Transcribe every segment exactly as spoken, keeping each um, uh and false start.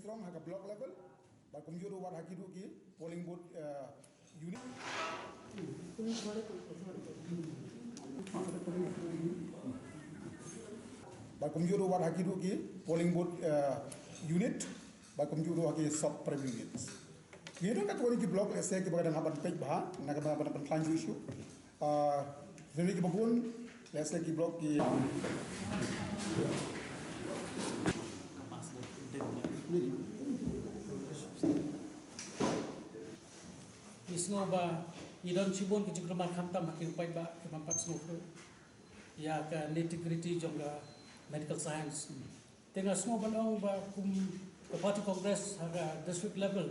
Strong ha ka block level, bad kumjuh ruh wat ha ki ruh ki polling booth, eh, unit. Bad kumjuh ruh wat ha ki ruh ki polling booth, eh, unit, bad kumjuh ruh ha ki sub prim units. Ngi don katto katne ki block, lehse kiba ka dang hap ban peit bha, na ka ban ban khlaiñ shuh shuh. Ah, jong ngi kiba bun, lehse ki block ki Ngi sngew ba ngi don shibun ki jingkulmar khamtam ha ki paidbah kiba pat sngewthuh ïa ka nitty gritty jong ka medical science. Te nga sngew ban ong ba kum ka party Congress ha ka district level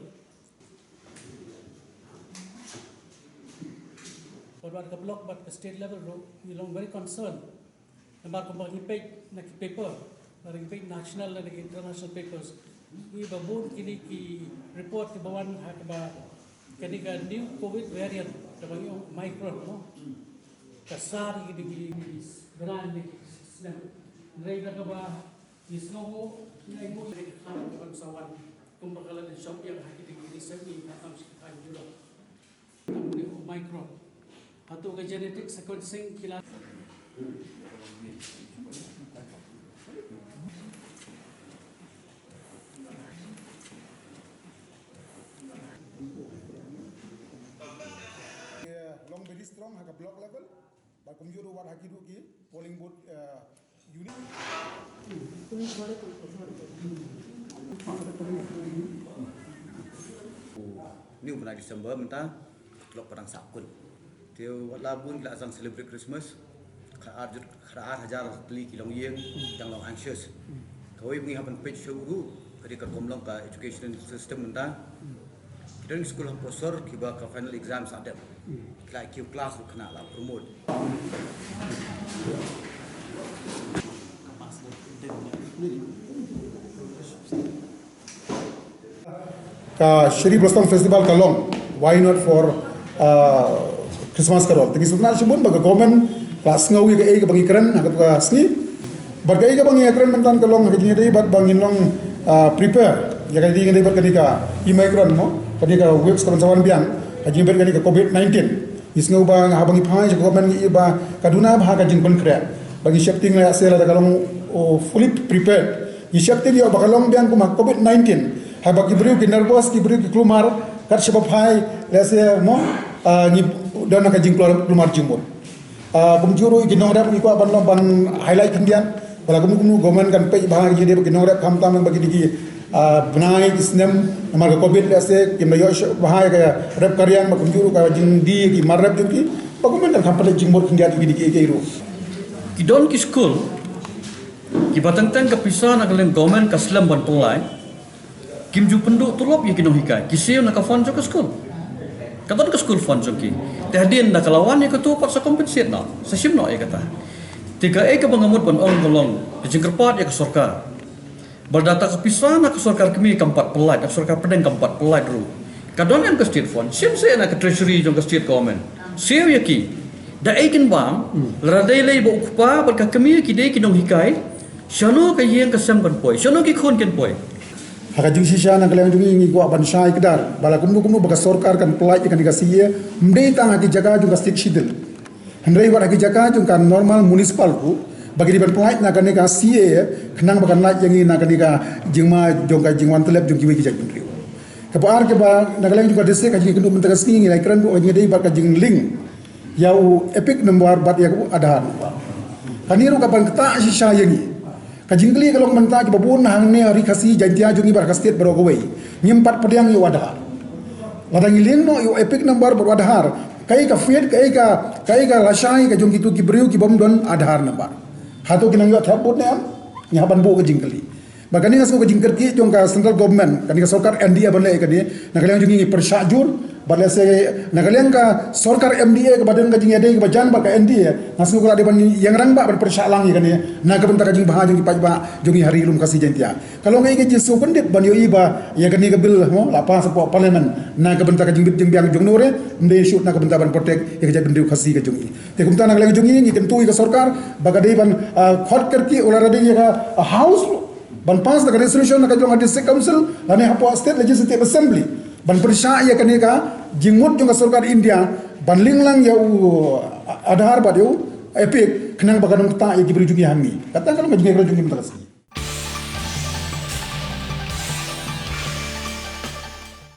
bad, bad ka block bad ka state level ruh, ngi long very concerned. Namar kumba ngi peit na ki paper, lada ngi peit national lane ki international papers, ngi ba bun kine ki report kiba wan ha kaba kane ka new covid variant kaba ngi ong Omicron, no, ka sar ïa kine ki bnai ne ki snem. Hynrei da kaba ngi sngew, ngi ai mo ïa ka kham ka ban sa wan kumba ka la dei shop ïa ha kine ki snem, ngi khamtam shi khatduh. Namni Omicron. Hato ka genetic sequencing ki la long very strong ha ka block level. Bad kumjuh ruh wat ha ki ruh ki polling booth, eh, unit. Ni u bnai December mynta, ka tlok parang sah kun. Te wat la bun ki la sdang celebrate Christmas. Khat ar jur, khat ar hajar tylli ki longïing, dang long anxious. Kawei ba ngi hap ban peit shuh ruh, ka dei ka rukom long ka education system mynta. Ki don ki skul ha Porsaur kiba ka final exam sah dep. Ki la kiew class ruh kane la promote. Ka Cherry Blossom Festival ka long, why not for, uh, Christmas Carol? Te ngi sngewtynnat shibun ba ka government ka la sngew ïa kaei kaba ngi kren ha katu ka sngi. Bad kaei kaba ngi kren mynta ka long ha ka jingïadei bad ba ngin long, uh, prepare ïa ka jingïadei bad kane ka Omicron, mo, kane ka waves ka ban sa wan biang, ha jingïadei bad kane ka covid nineteen. Ngi sngew ba haba ngi phai sha ka government ngi i ba ka duna bha ka jingpynkhreh ba ngi sheptieng lehse lada ka long, oh, fully prepared. Ngi sheptieng ïoh ba ka long biang kum ha covid nineteen. Haba ki briew ki nervous, ki briew ki kulmar, kat shaba phai lehse, mo, ah, ngi don ha ka jingkulmar jingmut. Ah, kumjuh ruh ki nongrep ngi kwah ban long ban highlight khyndiat. Ba la kumno kumno government kan peit bha ïa ki nongrep khamtam ba ki dei ki, ah, bnai ki snem namar ka covid lehse kim da ïoh shuh bha ïa ka rep ka riang, ba kumjuh ruh ka jingdie ki mar rep jong ki, ba government kan kham pynleit jingmut khyndiat ïa ki dei ki, ki ruh. Ki don ki skul kiba teng teng ka pisa na ka liang government ka slem ban pynlait. Kim ju pynduh tulop ïa ki nonghikai, ki siew na ka fund jong ka skul. Ka don ka skul fund jong ki. Te hadien da ka la wan ïa katu pat sa compensate noh, sa shim noh ïa kata. Te kaei kaba nga mut ban ong ka long, ka jingkyrpad ïa ka sorkar. Ba lada ka pisa na ka sorkar kmie kam pat pynlait, na ka sorkar pdeng kam pat pynlait ruh, ka don em ka state fund, shim seh na ka treasury jong ka state government. Siew ïa ki. Da ei kin bam, lada dei lei ba u kpa bad ka kmie ki dei ki nonghikai, shano ka ïing ka sem kan poi, shano ki khun kin poi. Ha ka jingshisha na ka liang jong ngi ngi kwah ban shai kdar ba la kumno kumno ba ka sorkar kan pynlait ïa kane ka C A, ym dei tang ha ki jaka jong ka Sixth Schedule. Hynrei wat ha ki jaka jong ka normal municipal ruh ba ki dei ban pynlait na kane ka C A, khnang ba kan lait ïa ngi na kane ka jingma jong ka jingwan tlep jong kiwei ki jaitbynriew. Kaba ar kaba na ka liang jong ka district, ka jingkynduh mynta ka sngi ngi la kren ruh, ngi dei bad ka jinglink ïa u EPIC number bad ïa u Aadhaar number. Kane ruh ka ban ktah shisha ïa ngi. Ka jingkylli ka long mynta kiba bun hangne ha Ri Khasi Jaiñtia jong ngi bad ka state baroh kawei, ngim pat pdiang ïa u Aadhaar. Lada ngi link noh ïa u EPIC number bad u Aadhaar, kaei ka faith, kaei ka, kaei ka lashai ka jong kitu ki briew ki bym don Aadhaar number? Hato ki nang ïoh thep vote ne em? Ngi hap ban buh ka jingkylli. Ba kane nga sngew ka jingkyrkieh jong ka central government, kane ka sorkar N D A ban leh kane, na ka liang jong ngi ngi pyrshah jur, bad lehse na ka liang ka sorkar M D A kaba don ka jingïadei kaba jan bad ka N D A, nga sngew ka la dei ban ïeng rangbah ban pyrshah lang ïa kane na ka bynta ka jingbha jong ki paidbah jong ngi ha Ri Lum Khasi Jaiñtia. Ka long kaei ka jingsngewkyndit ban ïohi ba ïa kane ka bill, mo, la pass hapoh parliament na ka bynta ka jingbit jingbiang jong u nongrim, ym dei shuh na ka bynta ban protect ïa ka jaitbynriew Khasi ka jong ngi. Te kumta na ka liang jong ngi ngi kyntu ïa ka sorkar ba ka dei ban, ah, khot kyrkieh, u la dei ïa ka, ah, house ban pass da ka resolution na ka jong ka District Council lane hapoh State Legislative Assembly ban pyrshah ïa kane ka jingmut jong ka sorkar India ban link lang ïa u Aadhaar bad ïa u EPIC khnang ba kan ym ktah ïa ki briew jong ngi hangne. Kata ka long ka jingïakren jong ngi mynta ka sngi.